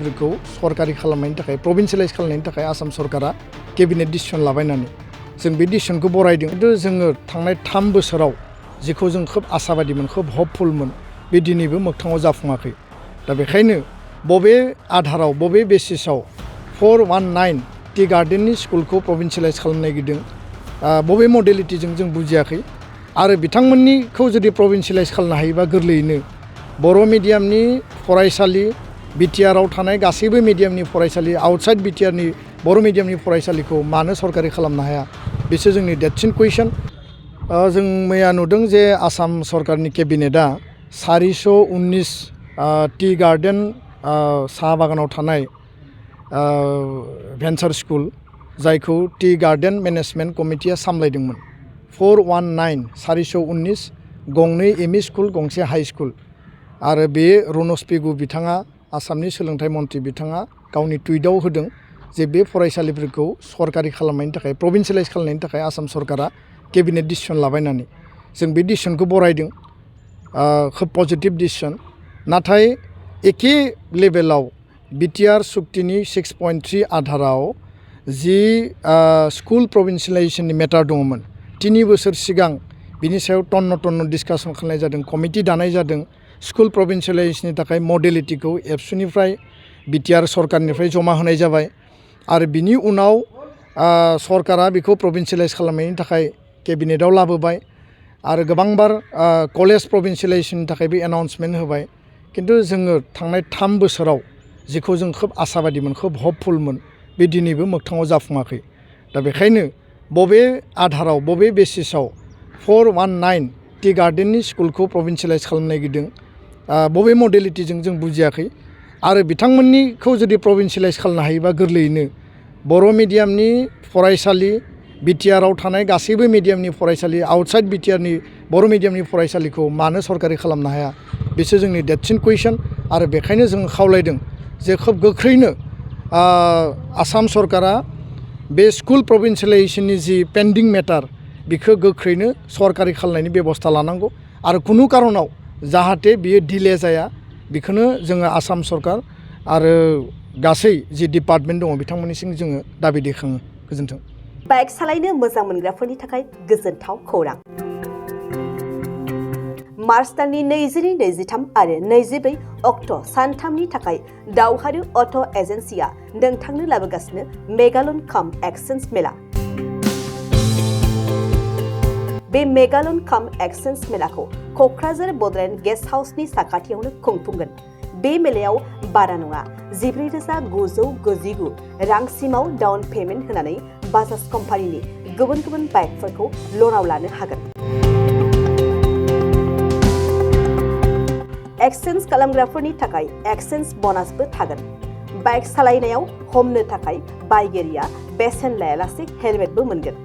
फोरखौ सरकारि खालामनायनि थाखाय प्रभिन्सियेलाइज खालामनायनि थाखाय आसाम सरकारा केबिनेट डिसिसन लाबायनानै जों बे डिसिसनखौ बरायदों। खिन्थु जोङो थांनाय 3 बोसोराव जिखौ जों खोब आसाबादिमोन, खोब हपफुलमोन, बे दिनैबो मोगथाङाव जाफुङाखै। दा बेखायनो बबे आधाराव, बबे बेसिसाव 419 टि गार्डेननि स्कुलखौ प्रभिन्सियेलाइज खालामनो नागिरदों, बबे मडेलिटिजों जों बुजियाखै। आरो बिथांमोननिखौ जुदि प्रभिन्सियेलाइज खालामनो हायोबा गोरलैयैनो बर' मिडियामनि फरायसालि, बिटिआरआव थानाय गासैबो मिडियामनि फरायसालि, आउटसाइड बिटिआरनि बर' मिडियामनि फरायसालिखौ मानो सरकारि खालामनो हाया, बेसो जोंनि देटसिन कुइसन। जों मैया नुदों जे आसाम सरकारनि केबिनेटआ 419 टि गार्डेन साहा बागानाव थानाय भेन्सार स्कुल, जायखौ टि गार्डेन मेनेजमेन्ट कमिटिया सामलायदोंमोन, 419 गंनै एमइ स्कुल, गंसे हाइ स्कुल। आरो बे रनज पेगु बिथाङा, आसामनि सोलोंथाइ मन्थ्रि बिथाङा गावनि टुइटआव होदों जे बे फरायसालिफोरखौ सरकारि खालामनायनि थाखाय, प्रभिन्सियेलाइज खालामनायनि थाखाय आसाम सरकारा केबिनेट डिसिसन लाबायनानै जों बे डिसिसनखौ बरायदों। खोब पजिटिभ डिसिसन। नाथाय एखे लेभेलाव बिटिआर सुक्तिनि 6.3 आधाराव जि स्कुल प्रभिन्सियेलाइजेसननि मेटार दङमोन, 3 बोसोर सिगां बिनि सायाव टन्न डिसकासन खालामनाय जादों, कमिटि दानाय जादों। स्कुल प्रभिन्सियेलाइजेसननि थाखाय मडेलिटिखौ एबसुनिफ्राय बिटिआर सरकारनिफ्राय जमा होनाय जाबाय। आरो बिनि उनाव सरकारा बेखौ प्रभिन्सियेलाइज खालामनायनि थाखाय केबिनेटआव लाबोबाय। आरो गोबांबार कलेज प्रभिन्सियेलाइजेसननि थाखायबो एनाउन्समेन्ट होबाय। खिन्थु जोङो थांनाय 3 बोसोराव जिखौ जों खोब आसाबादिमोन, खोब हपफुलमोन, बे दिनैबो मोगथाङाव जाफुङाखै। दा बेखायनो बबे आधाराव, बबे बेसिसाव 419 टि गार्डेननि स्कुलखौ प्रभिन्सियेलाइज खालामनो नागिरदों, बबे मडेलिटिजों जों बुजियाखै। आरो बिथांमोननिखौ जुदि प्रभिन्सियेलाइज खालामनो हायोबा गोरलैयैनो बर' मिडियामनि फरायसालि, बिटिआरआव थानाय गासैबो मिडियामनि फरायसालि, आउटसाइड बिटिआरनि बर' मिडियामनि फरायसालिखौ मानो सरकारि खालामनो हाया, बेसो जोंनि देटसिन कुइसन। आरो बेखायनो जों खावलायदों जे खोब गोख्रैनो आसाम सरकारा बे स्कुल प्रभिन्सियेलाइजेसननि जि पेन्डिं मेटार, बेखौ गोख्रैनो सरकारि खालामनायनि बेबस्था लानांगौ। आरो खुनु कारनाव जाहाथे बियो डिले जाया, बेखौनो जोङो आसाम सरकार आरो गासै जि डिपार्टमेन्ट दङ बिथांमोननिसिम जोङो दाबि दैखाङो। गोजोन्थों। बाइक सालायनो मोजां मोनग्राफोरनि थाखाय गोजोनथाव खौरां। मार्च दाननि 22-23 आरो 24 अक्ट' सानथामनि थाखाय दावहारु अट' एजेन्सिया नोंथांनो लाबोगासिनो मेगालन काम एक्सचेन्ज मेला। बे मेगालन काम एक्सचेन्ज मेलाखौ क'क्राझार बड'लेण्ड गेस्ट हाउसनि साखाथियावनो खुंफुंगोन। बे मेलायाव बारा नङा 14,999 रांसिमाव डाउन पेमेन्ट होनानै बाजाज कम्पानिनि गुबुन गुबुन बाइकफोरखौ ल'नाव लानो हागोन। एक्सचेन्ज खालामग्राफोरनि थाखाय एक्सचेन्ज ब'नासबो थागोन। बाइक सालायनायाव हमनो थाखाय बायगिरिया बेसेन लायालासे हेलमेटबो मोनगोन।